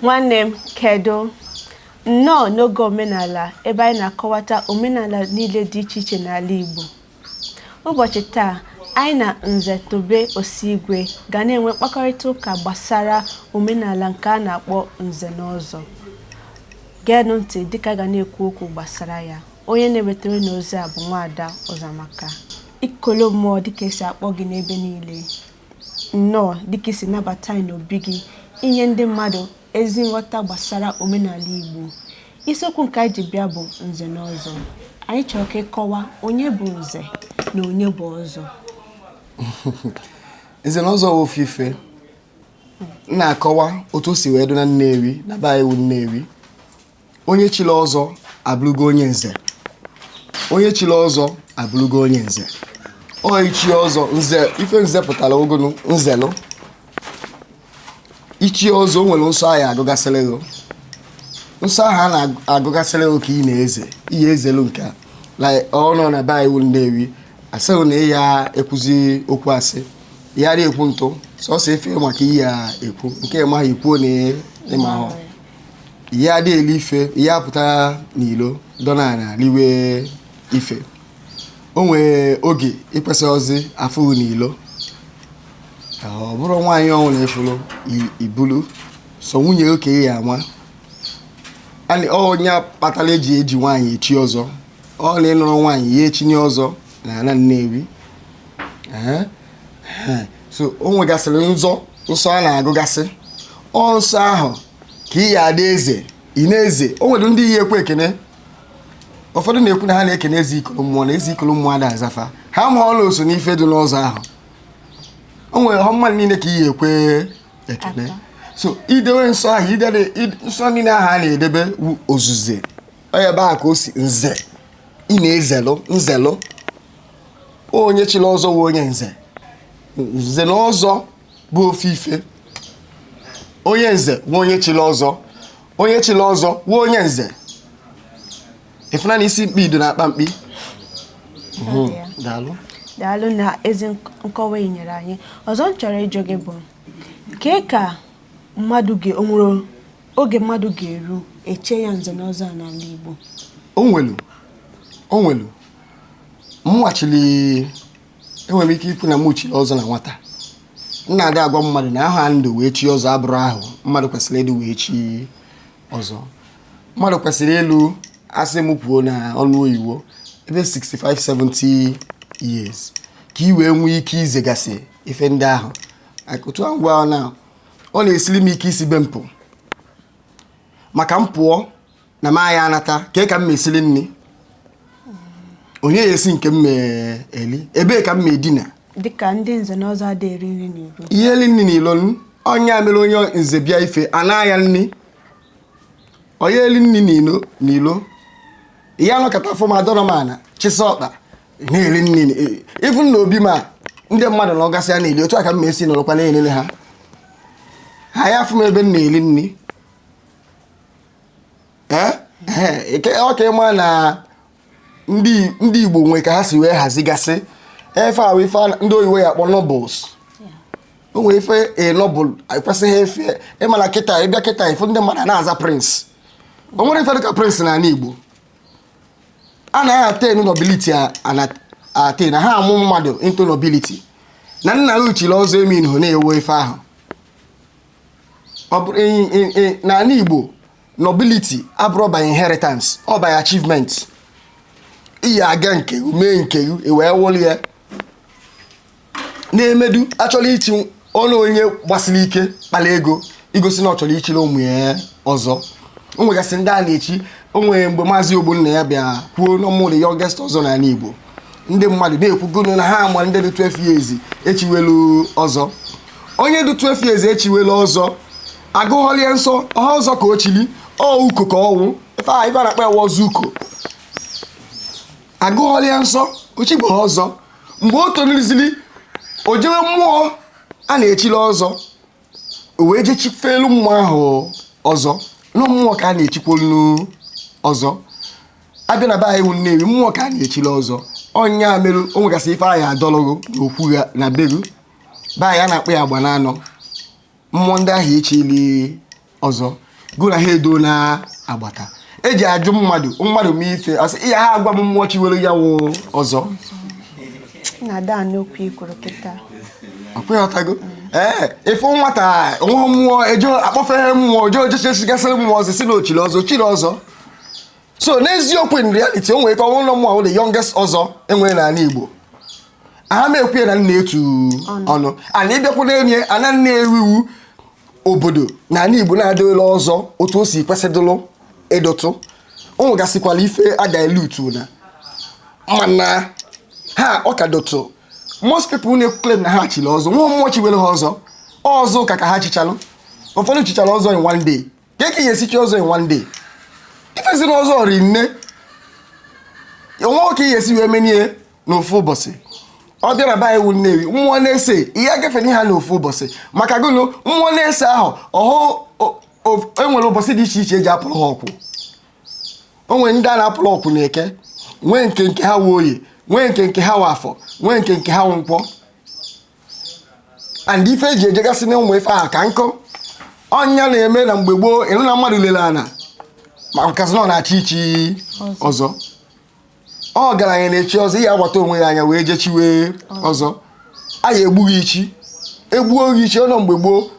Nwanne m, kedu? Nnọọ n'oge omenala ebe anyị na-akọwata omenala niile dị iche iche n'ala Igbo. Ụbọchị taa, anyị na Nze Tobe Osigwe ga na-enwe mkpakọrịta ụka gbasara omenala nke a na-akpọ Nze na Ọzọ. Geenụ ntị dịka a ga na-ekwu okwu gbasara ya. Onye na-ewetara unu ozi a bụ Nwaada Ụzọamaka. Ikolo mmụọ dịka esi akpọ gị n'ebe niile. Nnọọ dịka isi nabata anyị n'obi gị inye ndị mmadụ ezi nghọta gbasara omenala Igbo. Isiokwu nke anyị ji bịa bụ Nze na Ọzọ. Anyị chọrọ ka ịkọwa onye bụ Nze na onye bụ Ọzọ. Nze na ọzọ wụ ofu ife. M na-akọwa otu o si wee dị na Nnewi, na be anyị wụ Nnewi. Onye chili ọzọ abụrụgo onye nze. Onye chili ọzọ abụrụgo onye nze. Ọ ichi ọzọ, nze, ife nze pụtara ogonu nzelụ. Ichi ọzọ, o nwere nsọ ahụ agụgasịrị gị. Nsọ ahụ a na-agụgasịrị gị ka ị na-eze ihe ezelu nke a. Like ọ nọ na be anyị wụ Nnewi, asịghị na ya ekwuzi okwu asị, ya adịghị ekwu ntụ, sọsọ efe maka ihe ya ekwu nke ịmaghị ikwuo na ịmahụ. Ihe adịghị eli ife, ihe apụta n'ilo dọna na liwe ife. O nwee oge ịkwesịghịzi afụghị n'ilo. Ọ bụrụ nwaanyị ọnwụ na efuru ibulu so nwunye okenye ya ama. Onye kpatara eji eji nwaanyị echi ọzọ, ọ na ịnụrụ nwaanyị ya echinye ọzọ na ana Nnewi. So o nwegasịrị nzọ nsọ a na-agụgasị. Ọ nsọ ahụ ka ị ya adị eze, ị na-eze. O nwere ndị iyi ekwe ekene. Ụfọdụ na-ekwu na ha na-ekene eze ikolo mmụọ, na eze ikolo mmụọ ada azafa ha, ma ọ na oso n'ife dị n'ọzọ ahụ. O nwere họ mmadụ niile ka iyi ekwe ekene. So idewe nsọ ahụ, idebe nsọ niile ahụ a na-edebe wu ozuze. Ọ ebe a ka o si nze. Ị na-ezelụ nzelụ. Onye chiri ọzọ wụ onye nze. Nze na ọzọ bụ ofu ife. Onye nze wụ onye chiri ọzọ. Onye chiri ọzọ wụ onye nze. Ịfụna na isi mkpi dị na-akpa mkpi. Daalụ. Daalụ na ezi nkọwa ị nyere anyị. Ọzọ m chọrọ ịjụ gị bụ kee ka mmadụ ga o nwere oge mmadụ ga-eru eche ya nze na ọzọ a n'ala Igbo? O nwelu, o nwelu. Mụnwachili, enwere m ike ikwu na mụ chiri ọzọ na nwata. M na-adị agwa mmadụ na aha ndụ wee chi ọzọ abụrụ ahụ mmadụ kwesịrị ịdị wee chi ọzọ. Mmadụ kwesịrị ịlụ, asị m kwuo na ọnụ oyibo, ebe 65 70 years, ka ị wee nwee ike izegasị ife ndị ahụ. Otu ahụ gwa na ọ na-esiri m ike isi be m pụ, maka m pụọ na m aya anata kee ka m mesiri nri, onye ya esi nke m eli, ebee ka m ma edina. Dịka ndị nze na ọzọ adịghị eri nri n'iro. Ihe eli nri n'ilo, ọnya mere onye nze bịa ife ana ya nri, onye eli nri n'ilo n'ilo. Ihe anọkọta afọ m adọrọ m ana chịsa ọkpa na-eri nri ifu na obi ma ndị mmadụ na ọgasị ya na-eli. Otu a ka m ma esi nọrọkwa na-elele ha, ha ya afụ m ebe m na-eri nri. Ee, ọ ka ịma na ndị Igbo nwe ka ha si wee hazigasị efe ahụ, ife ndị oyibo ya akpọ nobles. O nwere ife a noble ekwesịghị efe. Ịmana kịta ịbịa kịta ifu ndị mmadụ na-aza prince. O nwere ife dịka prince n'ala Igbo. A na-attain nobility, attain ha amụ mmadụ into nobility na nna ya uchiri ọzọ emin hụ na-ewe ife ahụ. Ọ bụrụ n'ala Igbo, nobility abụrụ by inheritance, ọ by achievement. Iyi aga nke mee nke gị wee wụrụ ya na-emedu. Achọrọ ichi ọnụ onye gbasiri ike kpara ego igosi na ọ chọrọ ichiri ụmụ ya ọzọ. O nwegasị ndị a na-echi. O nwere mgbe Maazị Ogbonna ya bịa kwuo n'ọmụ the youngest ọzọ n'ala Igbo. Ndị mmadụ na-ekwugo na ha ama ndị dị 12 years echiwelu ọzọ. Onye dị 12 years echiwelu ọzọ, agụghọlie nsọ ọha ọzọ ka o chili ọ uko ka ọwụ ife a, ife a na-akpọ ya ọzọ uko. Agụghọlie nsọ ochigbo ọzọ. Mgbe o tolizili, o jewe mmụọ a na-echili ọzọ, o wee jee chifelu mmụọ ahụ ọzọ. Na mmụọ ka a na-echikwolu ọzọ. Abịa na be anyị wụ Nnewi, mmụọ ka a na-echili ọzọ. Ọnya merụ o nwegasị ife anyị adọlụgụ n'okwu ya na beru be anyị a na-akpọ ya agba na anọ mmụọ ndị ahụ echili ọzọ. Gụ na ha edo na agbata eji ajụ mmadụ mmadụ ma ife asị ihe ha agwa m mmụọ chiwere ya wụ ọzọ. Na-ada anụ okwu i kwuru kịta. Akwụghọtago. Ee, ịfụ nwata onwe mmụọ eje akpọfere mmụọ oje ojechesigasịrị mmụọ ọzọ si na ochiri ọzọ, ochiri ọzọ. So n'eziokwu, in reality, o nwere ike ọnwụ ụlọ mmụọ ahụ the youngest ọzọ enwere n'ala Igbo. Aha m ekwu ya na nna etu ọnụ ana ịbịakwa n'enye ana nna ewiwu obodo n'ala Igbo na-adịla ọzọ otu o si kwesịdịlụ ịdụtụ. O nwegasịkwala ife adilutu na mana ha ọ ka dụtụ. Most people na-claim na ha chiri ọzọ, nwa mmụọ chiwere ha ọzọ, ọzọ ụka ka ha chichalụ. Ụfọdụ chichara ọzọ in one day. Ka ka esi chi ọzọ in one day? Ifeziri ọzọ ri nne onwe ka ihe esi wee menie n'ofu ụbọchị. Ọ bịara be anyị wụ Nnewi, mmụọ na-ese ihe agafere ha n'ofu ụbọchị. Maka gụnụ? Mmụọ na-ese ahụ ọhụ enwere ụbọchị dị iche iche eji apụrụ ha ọkwụ. O nwere ndị a na-apụrụ ọkwụ na Eke, nwee nke nke ha wụ Oye, nwee nke nke ha wụ Afọ, nwee nke nke ha wụ Nkwọ. And ife eji ejegasị na ụmụ ife ahụ ka nkụ ọnya na-eme na mgbe gboo. Ịnụ na mmadụ lere ana maka na ọ na-achị ichi ọzọ, ọgaranya na-echi ọzọ, ihe agbata onwe ya anya wee jechiwe ọzọ. A ya egbughị ichi, egbuo gị ichi ọnọ. Mgbe gboo,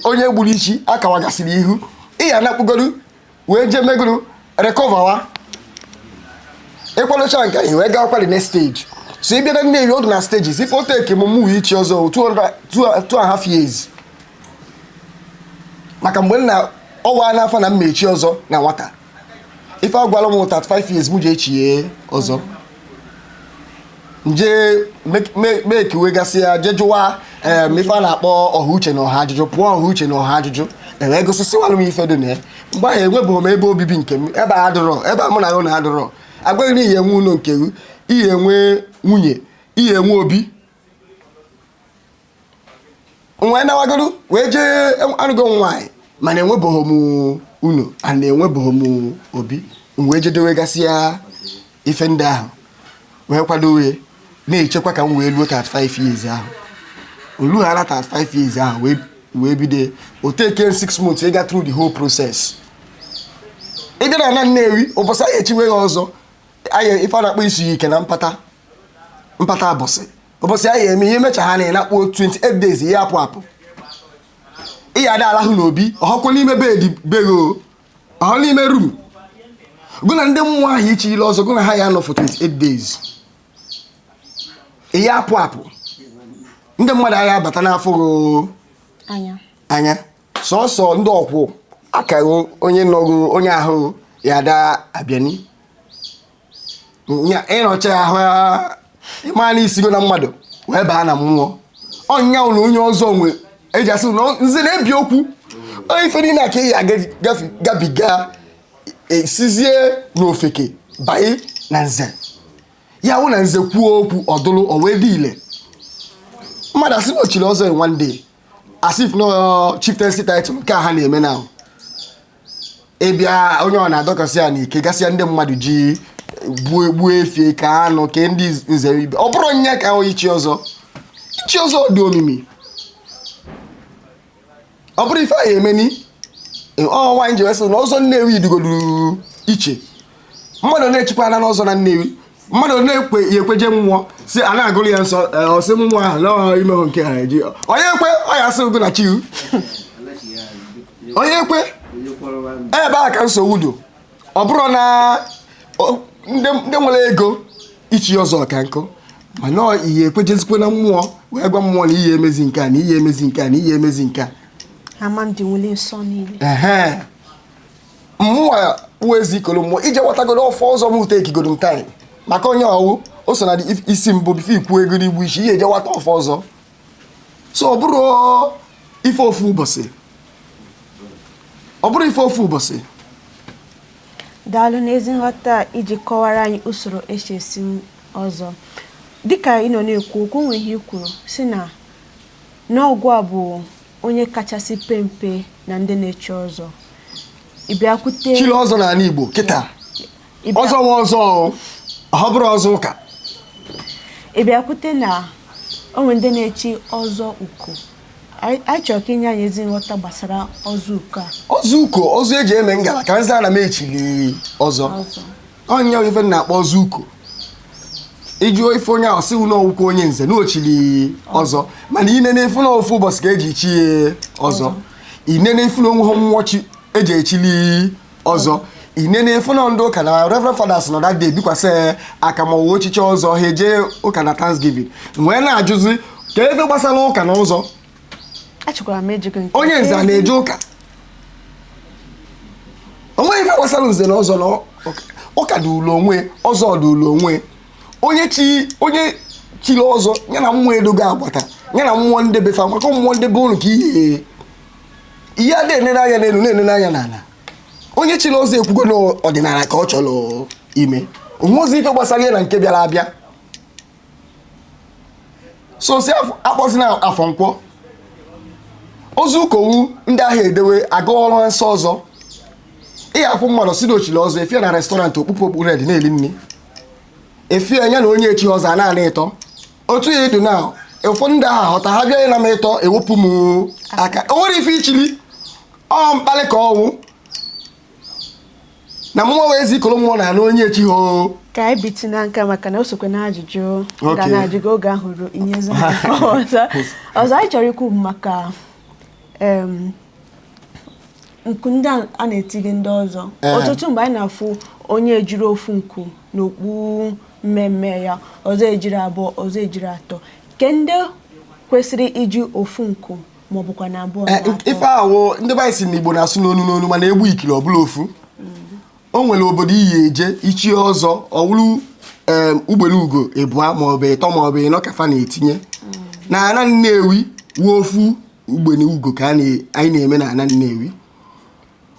onye gburu ichi akawagasịrị ihu ị ya anakpụgodu wee jee megoro recoverwa ịkwadocha nke anyị wee gawakwa the next stage. So ị bịa na Nnewi, ọ dị na stages. Ife o take m mụ ichi ọzọ 2.5 years, maka mgbe m na ọwa n'afọ na mma echi ọzọ na nwata, ife agwala m 35 years mụ ji echie ọzọ. Nje mekiwegasị ya, jee jụwa ife a na-akpọ ọha uche na ọha ajụjụ, pụọ ọha uche na ọha ajụjụ, ewee gosisiwalụ m ife dị na ya. Mgbe ahụ enwebeghị m ebe obibi nke m. Ebe a adịrọ, ebe a mụ na ya na adịrọ agwaghị na ihe enwe ụlọ nke gị, ihe enwe nwunye, ihe enwe obi. Wee nawagoro wee jee anụgo m nwaanyị, mana enwebeghị m ụlọ and enwebeghị m obi. M wee jedewegasị ya ife ndị ahụ wee kwadowe na-echekwa ka m wee luo 35 years ahụ. Olughara 35 years ahụ wee bido. O take 6 months ịga through the whole process. Ịbịa na Nnewi, ụbọchị anyị echiwe ya ọzọ, anyị ife a na-akpọ isi ike na mpata mpata abọsị, ụbọchị anyị eme ihe mecha ha na ịnakpuo 28 days, ihe apụ apụ, ị ya ada alahụ n'obi ọhọkwa n'ime bed bego ọhọ n'ime room. Gụ na ndị mmụọ ahụ ichi ile ọzọ, gụ na ha ya nọ for 28 days, ihe apụ apụ, ndị mmadụ agha abata n'afọ gị anya. Anya sọsọ ndị ọkwụ akaghị onye nọgụ onye ahụ ya ada abịani nya ịnọcha ya ahụ ịma na isigo na mmadụ wee baa na mmụọ. Ọnya na onye ọzọ nwe eji asị na nze na-ebi okwu onye ife niile a ka ị ya gabiga esizie n'ofeke banye na nze. Ya wụ na nze kwuo okwu ọdụlụ, o wee dị ile. Mmadụ asị na ochiri ọzọ in one day, as if no chieftaincy title nke a ha na-eme now. Ịbịa onye ọ na-adọkasị ya n'ike gasịa ndị mmadụ ji gbuo gbuo efie ka anụ ke ndị nze ibe. Ọ bụrụ nye ka ichi ọzọ, ichi ọzọ dị omimi. Ọ bụrụ ife ahụ emeni ọ nwaanyị ji wee sị na ọzọ Nnewi dịgoduru iche. Mmadụ na-echikwana n'ọzọ na Nnewi, mmadụ na-ekwe ya ekweje mmụọ si a na-agụrụ ya nsọ. Ee, ọ sị mmụọ ahụ na imehụ nke ha eji onye ekwe ọ ya asị ugo na chiu onye ekwe. Ebe a ka nsogbu dị. Ọ bụrụ na ndị nwere ego ichi ọzọ ka nkụ, mana ọ ihe ekwejezikwe na mmụọ wee gwa mmụọ na ihe emezi nke a, na ihe emezi nke a, na ihe emezi nke a. Amamdị nwere nsọ niile. Ehe, mmụọ wụ ezi ikolo mmụọ ije ghọtagoro ọfọ ọzọ m ute ekigoro m time maka onye ọwụ o so na isi mbụ before ikwu ego n'igbu isi ihe eje ghọta ọfọ ọzọ. So ọ bụrụ ife ofu ụbọchị, ọ bụrụ ife ofu ụbọchị. Daalụ n'ezi nghọta iji kọwara anyị usoro esi esi ọzọ. Dịka ị nọ na-ekwu okwu, nwere ihe i kwuru si na n'ọgwụ a bụ onye kachasị pe mpe na ndị na-echi ọzọ. Ị bịakwute Chiri ọzọ n'ala Igbo kịta. Ọzọ nwa ọzọ o, ọ bụrụ ọzọ ụka. Ị bịakwute na o nwere ndị na-echi ọzọ uko. Anyị chọrọ ka inye anyị ezi nghọta gbasara ọzọ uko a. Ọzọ uko, ọzọ eji eme ngala ka nza na m echili ọzọ. Ọzọ. Ọnya ife m na-akpọ ọzọ uko. Ịjụọ ife onye ahụ sị na ọwụkwa onye nze na ochili ọzọ, mana ine na-efu na ofu ụbọchị ka eji chie ọzọ. Ine na-efu na onwe ha mmụọ chi eji echili ọzọ. Ine na-efu na ndị ụka na Reverend Fathers nọ that day bikwasị aka ma ọwụ ochichi ọzọ, ha eje ụka na Thanksgiving wee na-ajụzi ka ebe gbasara ụka na ụzọ. Achọkwara m ịjụ gị nke Onye nze a na-eje ụka, onweghị ife gbasara nze na ọzọ na ụka. Ụka dị ụlọ onwe, ọzọ dị ụlọ onwe. Onye chi, onye chiri ọzọ ya na mmụọ edogo agbata ya na mmụọ ndị befa, maka mmụọ ndị be ụnụ ka ihe ihe adị enene anya n'elu na-enene anya n'ala. Onye chiri ọzọ ekwugo n'ọdịnala ka ọ chọrọ ime, onwe ozi ife gbasara ya na nke bịara abịa. So si akpọzina afọ nkwọ ozu ụkọwu ndị ahụ edewe aga ọrụ nsọ ọzọ. Ị ga-afụ mmadụ si n'ochiri ọzọ efie na restaurant okpukpu okpu red na-eli nri efie ya na onye echi ọzọ a na-ana ịtọ otu ya edu na ụfọdụ ndị ahụ aghọta ha bịa na m ịtọ ewepụ m aka. O nwere ife ichili ọ mkpalị ka ọnwụ na mmụọ wee ezi ikolo mmụọ na anụ onye echi ho. Ka anyị biti na nka maka na o sokwe na ajụjụ ga na-ajụ gị oge ahụ ruo inyezi ọzọ. Ọzọ anyị chọrọ ikwu bụ maka nku ndị a na-etinye ndị ọzọ. Ọtụtụ mgbe anyị na-afụ onye ejiri ofu nku n'okpu mmemme ya, ọzọ ejiri abụọ, ọzọ ejiri atọ, ke ndị kwesịrị iji ofu nku ma ọ bụkwa na abụọ na atọ? Ife awụ ndị be anyị si n'Igbo na-asụ n'onu n'onu, mana egbu ikiri ọbụla ofu. O nwere obodo iyi eje ichi ọzọ ọwụrụ ugboro ugo ịbụa maọbụ ịtọ maọbụ ịnọ ka fa na-etinye na ana Nnewi wuo ofu ugbene ugo ka anyị na-eme na ana Nnewi.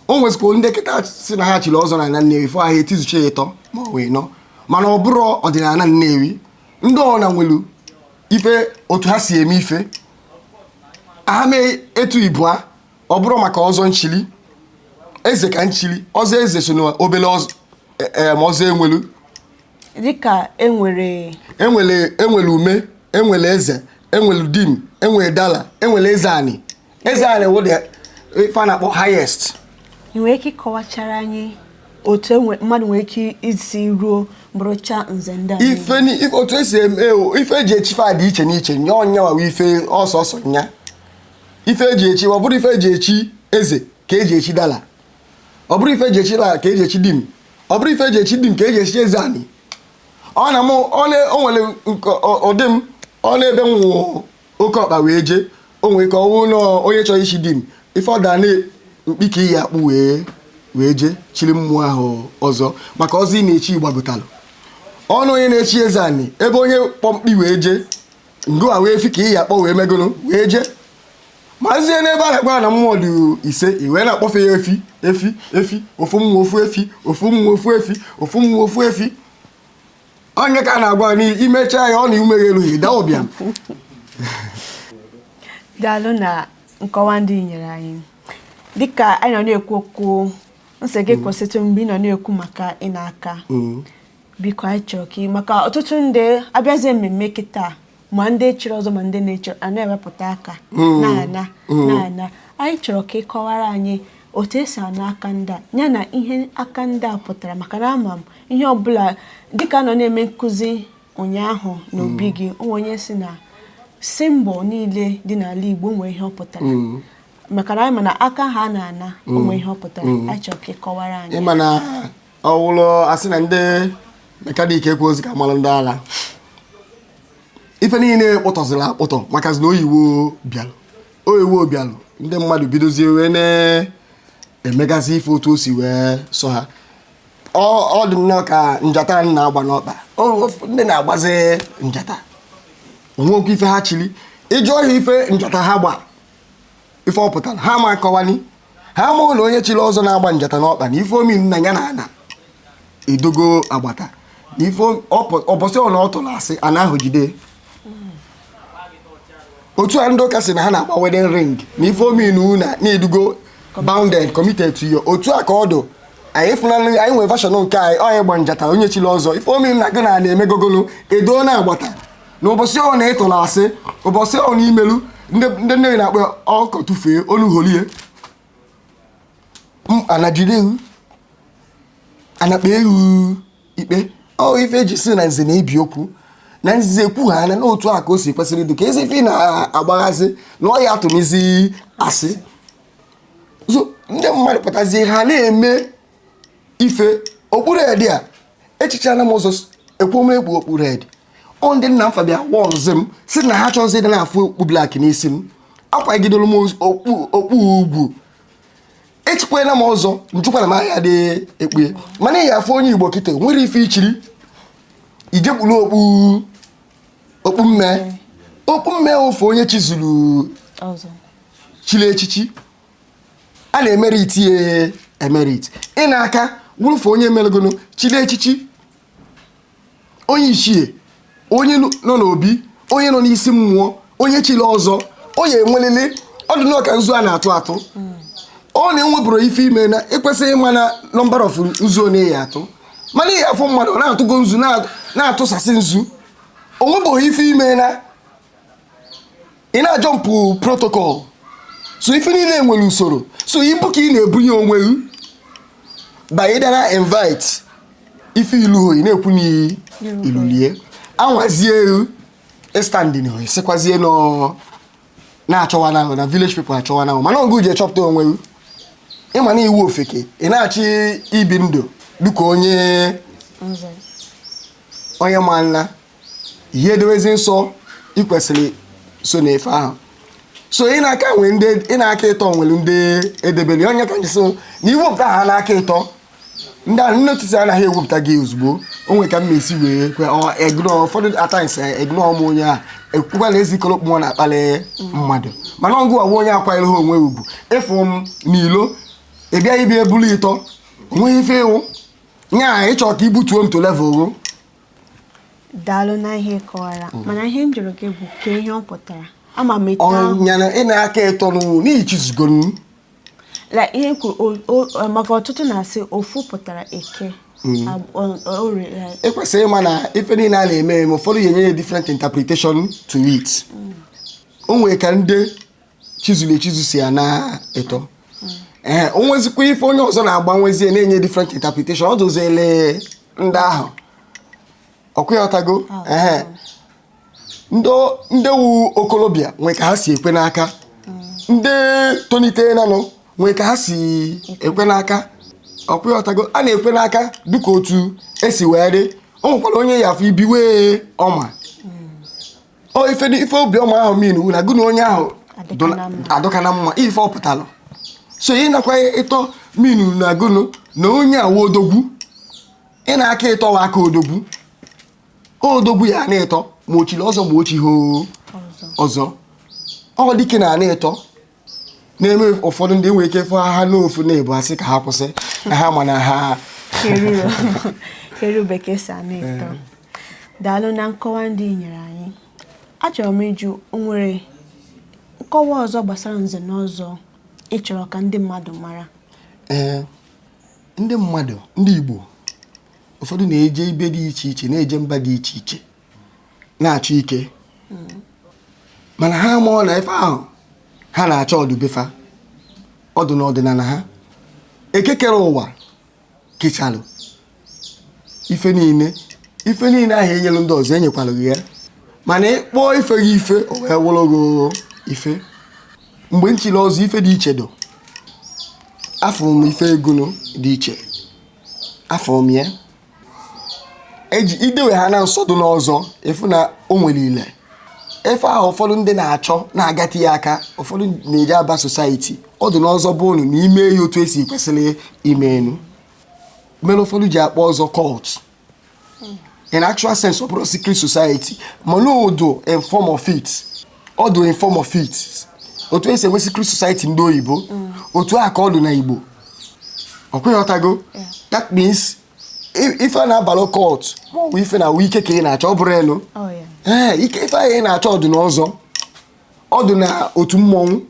O nwezikwa ndị kịta si na ha chiri ọzọ na ana Nnewi fọ ahịa etizucha ịtọ maọbụ ịnọ, mana ọ bụrụ ọdịnala Nnewi ndị ọna nwere ife otu ha si eme ife ha mee etu ibua. Ọ bụrụ maka ọzọ nchili eze ka nchili ọzọ eze so na obele ọzọ ọzọ enwelu. Dịka enwere Enwere ume, enwere eze, enwere dim, enwere dala, enwere eze anị. Eze anị wụ the ife a na-akpọ highest. Ị nwere ike ịkọwachara anyị otu mmadụ nwere ike isi ruo bụrụcha nze ndị a niile? Ife otu esi eme ife eji echi fa dị iche n'iche. Nya ọnya wawa ife ọsọsọ nya ife eji echi. Ọ bụrụ ife eji echi eze ka eji echi dala, ọ bụrụ ife eji echi dala ka eji echi dim, ọ bụrụ ife eji echi dim ka eji echi eze anị. Ọ na mụ ọ na o nwere nke ụdị m ọ na-ebe m nwụ oke ọkpa wee jee. O nwere ka ọ wụ na onye chọrọ ichi dim ife ọ daa na mkpi ka iyi akpụ wee jee chiri mmụọ ahụ ọzọ, maka ọzọ ị na-echi gbagotalụ ọnụ onye na-echi eze anị ebe onye kpọ mkpi wee jee ngụwa wee fi ka iyi akpọ wee megoro wee jee mazie n'ebe a na-agwa na mmụọ dị ise i wee na-akpọfe ya efi efi efi, ofu mmụọ ofu efi, ofu mmụọ ofu efi, ofu mmụọ ofu efi. Onye ka a na-agwa na imechaa ya ọ na ume elu ịda ụbịam. Daalụ na nkọwa ndị i nyere anyị. Dịka anyị nọ na-ekwu okwu nsị gị kwụsịtụ mgbe ị nọ na-ekwu maka ịna aka. Biko, anyị chọrọ ka maka ọtụtụ ndị abịazie mmemme kịta, ma ndị chịrị ọzọ ma ndị na-echiri a na-ewepụta aka na-ana na-ana. Anyị chọrọ ka ị kọwara anyị otu esi ana aka ndị a, ya na ihe aka ndị a pụtara, maka na ama m ihe ọbụla dịka a nọ na-eme nkụzi ụnyaahụ n'obi gị, onwe onye si na symbol niile dị n'ala Igbo nwee ihe ọ pụtara, maka na anyị ma na aka ha na-ana onwe ihe ọ pụtara. Anyị chọrọ ka ị kọwara anyị. Ịma na ọwụlụ asị na ndị mechanic ekwu ozi ka mara ndị ala ife niile kpụtọziri akpụtọ, maka na oyiwo bịalụ, oyiwo bịalụ, ndị mmadụ bidozie wee na-emegasị ife otu o si wee sọ ha. Ọ dị nnọọ ka njata na-agba n'ọkpa. Ndị na-agbazi njata onwekwa ife ha chiri ịjụọ ha ife njata ha gba, ife ọ pụtara, ha ma akọwani. Ha ma na onye chiri ọzọ na-agba njata n'ọkpa na ife omi nna ya na ana edogo agbata na ife ọbọsị ọ na ọ tụrụ asị ana ahụ jide. Otu a ndị ụka sị na ha na-agba wedding ring na ife omi na na-edugo bounded committed to you. Otu a ka ọ dụ anyị fụnanụ. Anyị nwere version nke anyị ọ ịgba njata. Onye chiri ọzọ, ife omi na gị na na-emegogolo edo na agbata na ụbọchị ọ na ịtụrụ asị, ụbọchị ọ na imelu. Ndị nne na-akpọ ya ọkọ tụfee olu holie. Ana jide ewu, ana kpe ewu ikpe. Ọ ife eji si na nze na-ebi okwu na nze ekwu ha na n'otu a ka o si kwesịrị ịdị, ka ezi ife ị na-agbaghazi na ọ ya atụmizi asị. So ndị mmadụ pụtazie, ha na-eme ife okpuru edi a echichana m ụzọ ekwu m ekpu okpuru edi. Ọ ndị nna m fa bịa wọnzi m si na ha chọzi ịdị na-afụ okpu black n'isi m. Akwagidoro m okpu ugwu, echikwela m ọzọ njụkwa na m ahịa dị ekpue. Mana ị ya afụ onye Igbo kịta nwere ife ichiri ijekpuru okpu mme, okpu mme ofe onye chizuru ọzọ chiri echichi a na-emerit ya emerit. Ị na-aka wụrụfe onye meregono chiri echichi, onye ichie, onye nọ n'obi, onye nọ n'isi mmụọ, onye chiri ọzọ, onye enwelele ọdụ n'ọka nzu a na-atụ atụ. Ọ na-enwebụrụ ife ime na ịkwesịghị ịma na number of nzu one ya atụ. Mana ihe afọ mmadụ ọ na-atụgo nzu, na-atụsasị nzu, o nwebụghị ife ime na ị na-ajumpụ protocol. So ife niile nwere usoro. So ibu ka ị na-ebunye onwe gị banyedara invite ife ilu ị na-ekwu na ilulie anwazie elu ịstandị sikwazie nọ na-achọwa na na village people achọwa na. Mana ọgụ ji echọpụta onwe gị, ịma na iwu ofeke, ị na-achọ ibi ndụ dịka onye nze, onye ma nna ihe edowezi nsọ ị kwesịrị so n'efe ahụ. So ị na-aka nwee ndị ị na-aka ịtọ, nwere ndị edebere onye ka njisi na iwepụta ha n'aka ịtọ. Ndị ahụ nnotisi anaghị ewepụta gị ozugbo. O nwere ka m esi wee kwe ọ ignore ụfọdụ. At times ignore m onye a ekwukwa na ezikọrọ mmụọ na-akpali mmadụ. Mana ọgụ awa onye akwanyere ha onwe ugwu ịfụ m n'ilo, ị bịa ibia ebulu ịtọ, onweghị ife ịwụ nya ịchọ ka ibutuo m to level gụ. Daalụ na ihe ị kọwara, mana ihe m jụrụ gị bụ ka ihe ọ pụtara. Ama m etu ahụ. Ọnyana ị na-aka ịtọ n'ụwa n'ihi chizugoro. Like ihe kwuru maka ọtụtụ na-asị ofu pụtara eke, orie, like, ekwesịrị ịma na ife niile a na-eme eme, ụfọdụ ga-enye ya different interpretation to it. O nwere ka ndị chizulu echizu si ya na ịtọ. Ee, o nwezikwa ife onye ọzọ na-agbanwezie na-enye different interpretation. Ọ doziele ndị ahụ ọkụghọtago. Ee, ndị wu okolobịa nwee ka ha si ekwe n'aka, ndị tolite nanụ nwee ka ha si ekwe n'aka. Ọkụghọtago, a na-ekwe n'aka dịka otu esi wee dị. O nwekwara onye ya afọ ibiwe ọma. Ọ ife ife obiọma ahụ min wu na gụ na onye ahụ adịka na mma. Adịka na mma, ife ọ pụtalụ. So ị nakwa ịtọ minu na gụnụ na onye awa odogwu. Ị na-aka ịtọwa aka odogwu, odogwu ya na-ịtọ ma ochiri ọzọ ma ochi ho ọzọ. Ọzọ ọ dike na ana ịtọ na-eme. Ụfọdụ ndị nwere ike fụ ha n'ofu na-ebu asị ka ha kwụsị na ha ma na ha keruru keru bekee si ana ịtọ. Daalụ na nkọwa ndị ị nyere anyị. Achọrọ m ịjụ, o nwere nkọwa ọzọ gbasara nze na ọzọ ị chọrọ ka ndị mmadụ mara? Ee, ndị mmadụ, ndị Igbo ụfọdụ na-eje ibe dị iche iche, na-eje mba dị iche iche na-achọ ike, mana ha amụọ na ife ahụ ha na-achọ ọdụbefa ọdụ n'ọdịnala ha. Eke kere ụwa kechalụ ife niile. Ife niile ahụ enyelu ndị ọzọ enyekwalụ gị ya, mana ịkpọọ ife gị ife, o wee wụrụ gị ife. Mgbe nchili ọzọ, ife dị iche dọ afọ m, ife egunu dị iche afọ m ya eji idewe ha na nsọdụ n'ọzọ efu na o nwere ile efe ahụ ụfọdụ ndị na-achọ na-agati ya aka. Ụfọdụ na-eji aba society ọdụ n'ọzọ bụ unu na ime ya otu esi kwesịrị ime enu mere ụfọdụ ji akpọ ọzọ cult. In actual sense, ọ bụrụ secret society, mana odo in form of it, ọdụ in form of it. Otu esi enwe secret society ndị oyibo, otu a ka ọ dị na Igbo. Ọkweghọtago? That means ife a na-abalụ cult ma ọ bụ ife na ike ka ị na-achọ, ọ bụrụ elu. Oh, yeah. Ee, ike ife ahụ ị na-achọ ọdụ n'ọzọ, ọdụ na otu mmọnwụ,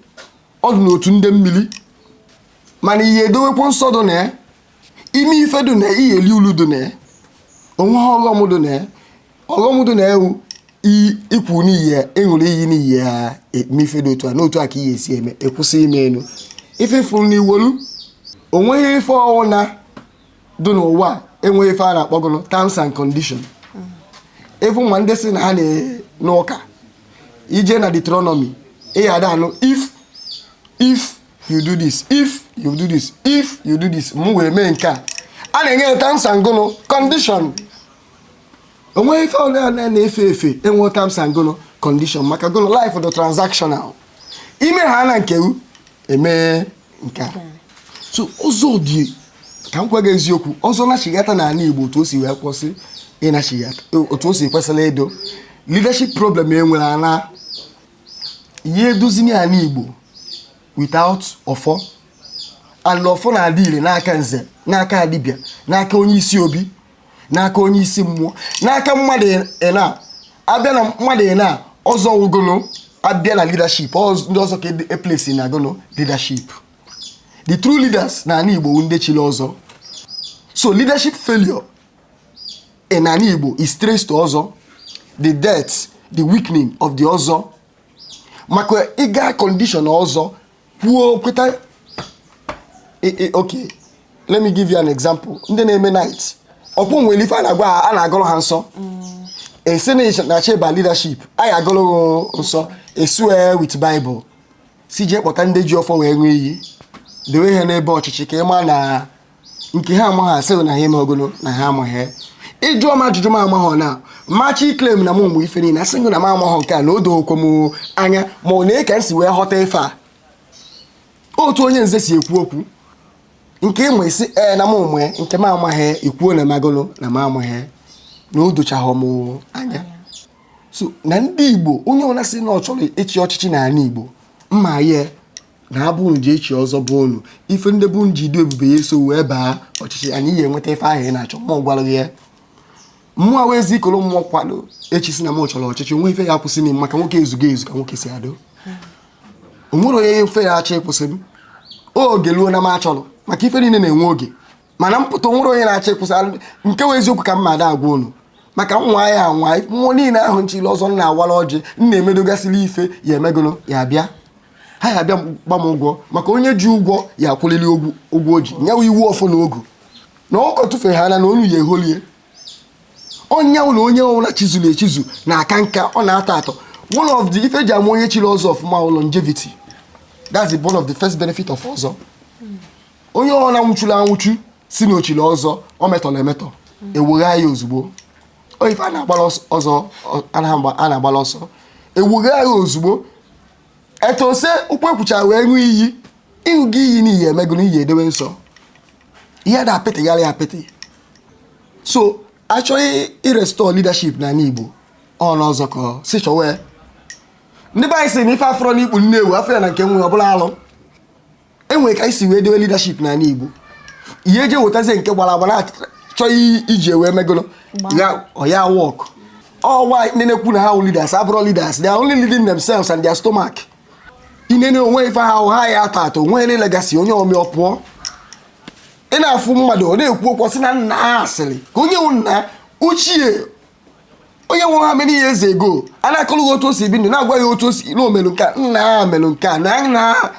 ọdụ na otu ndị mmiri. Mana ihe edowekwa nsọ dị na ya, ime ife dị na ya, ihe eli ulu dị na ya, onwe ha ọghọm dị na ya. Ọghọm dị na ewu Ikwu n'iyi, ịṅụrụ iyi n'iyi ya, eme ife dị otu a n'otu a ka ihe esi eme, ekwụsị ime enu ife fụrụ n'iwolu. Onweghị ife ọwụna dị n'ụwa a enweghị ife a na-akpọgụnụ terms and condition. Ịfụ ma ndị sị na ha na n'ụka, ije na Deuteronomy, ị ya ada anụ, If you do this, if you do this, if you do this, m wee mee nke a." A na-enye ya terms and gụnụ condition. Onweghị ife ọbụla na-efe efe enwe terms and gụnụ condition, maka gụnụ? Life dị transactional. Ime ha na nke u eme nke a. So ụzọ dị ka m gwa gị eziokwu, ọzọ nachigata n'ala Igbo otu o si wee kwụsị ịnachigata, otu o si kwesịrị ịdụ, leadership problem e nwere ana ihe edozini ala Igbo without ọfọ. And ọfọ na-adị ire n'aka nze, n'aka dibịa, n'aka onye isi obi, n'aka onye isi mmụọ, n'aka mmadụ. Ị abịa na mmadụ ị na ọzọ wugolo abịa na leadership, ndị ọzọ ka eplesi na gono leadership. The true leaders na ala Igbo wụ ndị chiri ọzọ. So leadership failure in ala Igbo is traced to ọzọ, the death, the weakening of the ọzọ, maka ịga condition ọzọ kwuo kweta. Okay, let me give you an example. Ndị na-eme knight ọkwụ nwere ife a na-agwa ha, a na-agụrụ ha nsọ. Esi na na cheba leadership anyị agụrụ ha nsọ, esue with Bible, si jee kpọta ndị ji ọfọ wee ṅụọ iyi, dewe ha n'ebe ọchịchị, ka ị maa na nke ha amaghị, asịghị na ha eme ogono na ha amaghị. Ịjụọ m ajụjụ m amaghọ na machi claim na m mụ ife niile, asị gị na m amaghọ nke a, na o doghokwa m anya, ma ọ na ka m si wee ghọta ife a, otu onye nze si ekwu okwu nke ịma isi ee na m mụe nke m amaghị, ikwuo na magolo na m amaghị, na o dochaghọ m anya. So na ndị Igbo, onye ọbụla sị na ọ chọrọ ịchị ọchịchị n'ala Igbo, mma ya na abụ unu ji echi ọzọ bụ unu ife ndị bụ ji dị ebube ya eso wee baa ọchịchị, anyị ya enweta ife ahụ ị na-achọ. Mmụọ gwara gị ya, mmụọ wee ezi ikolo mmụọ kwado echi si na m chọrọ ọchịchị, onwe ife ya akwụsị m, maka nwoke ezugo ezu ka nwoke si adụ. O nwere onye ife ya achọ ịkwụsị m. Oge luo na m achọrọ, maka ife niile na-enwe oge, mana mpụta onwere onye na-achọ ịkwụsị. Nke wụ eziokwu ka m ma ada agwa unu, maka nwa ya anwa mmụọ niile ahụ nchili ọzọ m na-awara ọjị, m na-emedogasịrị ife ya emegolo ya bịa, ha ya abịa gba m ụgwọ, maka onye ji ụgwọ ya akwụlili ụgwọ o ji nyawa iwu ọfọ na ogu na ọkọ tụfe ha na onu ya eholie onye na onye ọbụla chizuru echizu na-aka nka, ọ na-atọ atọ. One of the ife eji ama onye chiri ọzọ ọfụma wụ longevity. That's the one of the first benefit of ọzọ. Onye ọbụla nwụchuru anwụchu si na ochiri ọzọ, ọ metọrọ emetọ, ewegha ya ozugbo. O ife a na-agbara ọzọ a na-agbara ọsọ, ewegha ya ozugbo. Etose ụkwụ ekwuchara wee ṅụọ iyi, ịṅụgo iyi n'iyi emego na iyi edewe nsọ, ihe da apịtịgharị apịtị. So achọghị irestore leadership n'ala Igbo, ọ n'ọzọ ka ọ si chọwa. Ndị be anyị sị na ife afọrọ n'ikpu nne ewu afọ ya na nke nwe ọbụla alụ enwere ka anyị si wee dewe leadership n'ala Igbo. Ihe eji ewetazie nke gbara agba na-achọghị iji wee megolo ya, ọ ya work. Ọ why ndị na-ekwu na ha wụ leaders abụrụ leaders. They are only leading themselves and their stomach. Inene onwe ife ha ahụ ha ya atọ atọ, onwe ndị legacy, onye ome ọ pụọ. Ị na-afụ mmadụ, ọ na-ekwu okwu, ọ sị na nna ha asịrị ka onye wụ nna ochie, onye nwụrụ ha many years ago. A na-akọrọ gị otu o si bi ndụ, na-agwa ya otu o si na o melụ nke a, nna ha melụ nke a, na nna ha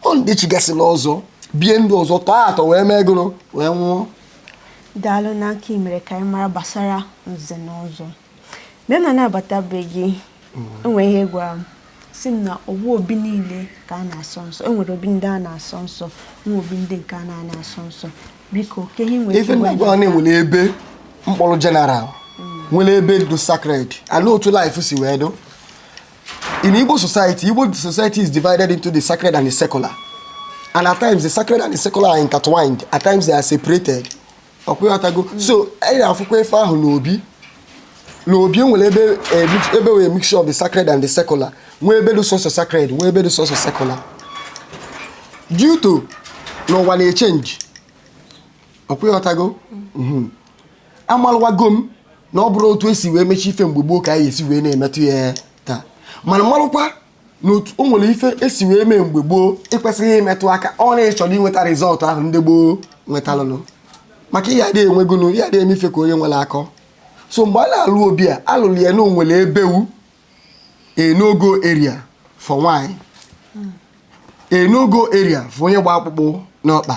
ọ ndị chigasịrị ọzọ bie ndụ ọzọ, tọọ atọ wee mee gụrụ wee nwụọ. Daalụ na nke ị mere ka anyị mara gbasara nze na ọzọ. Mgbe m na-anabatabeghị, enwere ihe gwara m, si m na ọwa obi niile ka a na-asọ nsọ. Enwere obi ndị a na-asọ nsọ, nwe obi ndị nke a na-ana asọ nsọ. Biko, ka ihe nwere ife ike ndị ịgwa gwa na-enwere ebe mkpọrọ general, nwere ebe dị sacred ala, otu life si wee do in Igbo society. Igbo society is divided into the sacred and the secular, and at times the sacred and the secular are intertwined, at times they are separated. Ọkwa ịghọtago? So anyị na-afụkwa ife ahụ n'obi. N'obi enwere ebe ebe wee mixture of the sacred and the secular, nwee ebe dị sọsọ sacred, nwee ebe dị sọsọ secular, due to n'ụwa na-echange. Ọkwa ịghọtago? Amalụwago m na ọ bụrụ otu esi wee mechi ife mgbe gboo ka anyị esi wee na-emetụ ya taa, mana malụkwa na otu o nwere ife esi wee mee mgbe gboo ekwesịghị imetụ aka. Ọ na-ịchọrọ inweta result ahụ ndị gboo nwetalụnụ, maka ihe adịghị enwegonu, ihe adịghị eme ife ka onye nwere akọ. So mgbe a na-alụ obi a, alụrụ ya na onwere ebe wu a no-go area for nwanyị, a no-go area for onye gba akpụkpọ n'ọkpa.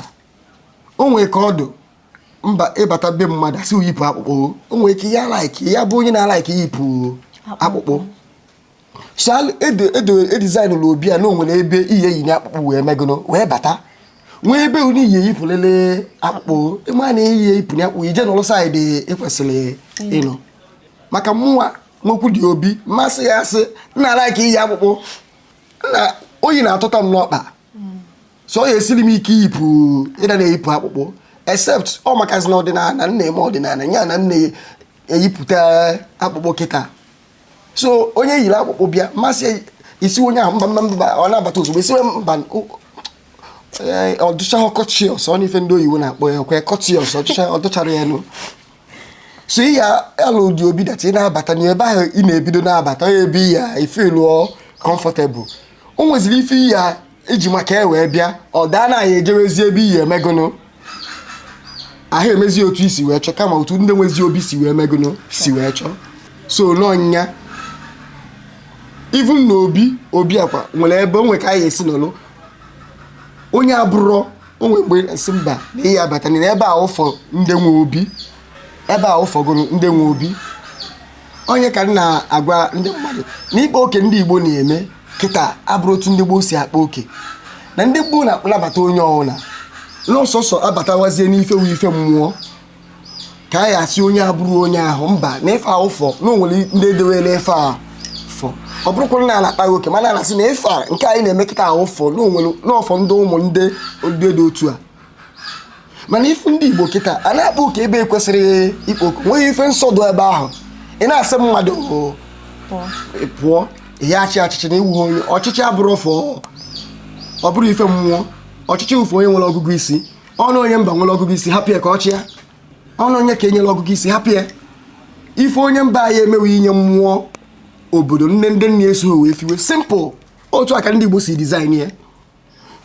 O nwere ka ọdụ mba ịbata be mmadụ, asị yipụ akpụkpọ. O nwere ike ya like ya bụ onye na-alike yipụ akpụkpọ. So edesignụrụ obi a na o nwere ebe ihe yinye akpụkpọ wee megono wee bata, nwee ebe onye iyi eyipụlele akpụkpọ. Ịma na iyi eyipụ akpụkpọ, ije nọrọ side ịkwesịrị ịnọ. Maka mụnwa nwekwu dị obi mmasị ya, asị nna like iyi akpụkpọ nna, oyi na-atụta m n'ọkpa, so ọ ya esiri m ike iyipụ, ịda na-eyipụ akpụkpọ, except ọ makazi na ọdịnala m na-eme, ọdịnala ya na m na-eyipụta akpụkpọ kịta. So onye yiri akpụkpọ bịa, mmasị isi onye ahụ, mba, mba, mba, ọ na-abata ozugbo isi mba. Ọ dụcha courteous, ọ n'ife ndị oyibo na-akpọ ya kwe courteous, ọ dụchara ya elu. So ị ya alụ dị obi that ị na-abata n'ebe ahụ, ị na-ebido na-abata ebe ya ifeeluo comfortable. O nweziri ife ya iji maka e wee bịa, ọ daa na ya ejewezi ebe iyi emegono ahụ emezi otu isi wee chọọ, kama otu ndị nwezi obi si wee megono si wee chọọ. So n'ọnya, even na obi obi akwa nwere ebe o nwe ka anyị esi nọlụ onye abụrọ onwe mgbe nsị mba na ihe abata na ebe a ụfọ ndị nwe obi, ebe a ụfọgoro ndị nwe obi. Onye ka m na-agwa ndị mmadụ na ịkpa oke ndị Igbo na-eme kịta abụrụ otu ndị gboo si akpa oke. Na ndị gboo na-anabata onye ọbụla n'ọsọsọ abatawazie n'ife wu ife mmụọ ka a ya asị onye abụrụ onye ahụ mba na ife a ụfọ na o nwere ndị edewere ife a fọ. Ọ bụrụkwa na a na-akpa oke, mana a na-asị na ife a nke anyị na-eme kịta ahụ fọ na o nwere n'ọfọ ndị ụmụ ndị ndị dị otu a. Mana ife ndị Igbo kịta a na-akpa oke ebe ekwesịrị ikpa oke, nweghị ife nsọ dị ebe ahụ. Ị na-asị mmadụ pụọ. Pụọ ihe achị achịchị na iwu onye ọchịchị abụrụ fọ, ọ bụrụ ife mmụọ. Ọchịchị ụfụ onye nwere ọgụgụ isi, ọnụ onye mba nwere ọgụgụ isi, hapụ ya ka ọ chịa. Ọnụ onye ka enyere ọgụgụ isi, hapụ ya. Ife onye mba anyị emewe inye mmụọ obodo nne ndị nna eso wee fiwe simple. Otu a ka ndị Igbo si design ya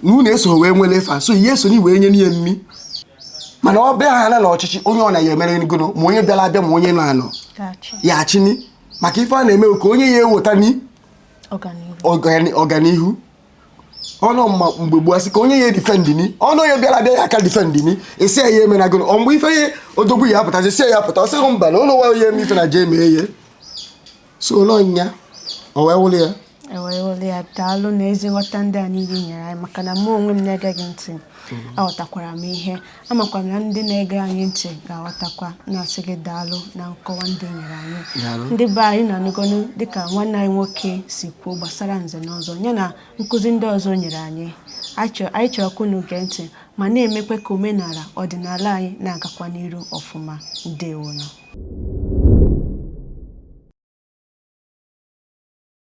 na unu eso wee nwere efe a, so ihe eso na iwee nye n'ihe mmi. Mana ọ bịa ha na n'ọchịchị, onye ọ na ya emere ngono, ma onye bịara abịa, ma onye nọ anọ Gachi. ya achịni. Maka ife a na-eme ka onye ya eweta ni ọganihu. Ọganihu ọnụ mma mgbe gboo asị ka onye ya edefendini ọnụ onye bịara abịa ya aka defendini, esi ya ya emenagoro. Ọ mgbe ife ya odogwu ya apụtazi, si ya apụta, ọ sịghị mba na ụlọ nwa ya eme ife na jee mee ihe. So n'ọnya o wee wụrụ ya. Ewere ya. Daalụ na ezi nghọta ndị a niile i nyere anyị, maka na mụ onwe m na-ege gị ntị aghọtakwara m ihe. Amakwa m na ndị na-ege anyị ntị ga-aghọtakwa. Na-asị gị daalụ na nkọwa ndị i nyere anyị. Daalụ. Ndị be anyị na-anụgọnụ dịka nwanne anyị nwoke si kwuo gbasara nze na ọzọ ya na nkụzi ndị ọzọ o nyere anyị. Anyị chọrọ ka unu gee ntị ma na-emekwa ka omenala ọdịnala anyị na-agakwa n'iru ọfụma. Ndewonụ.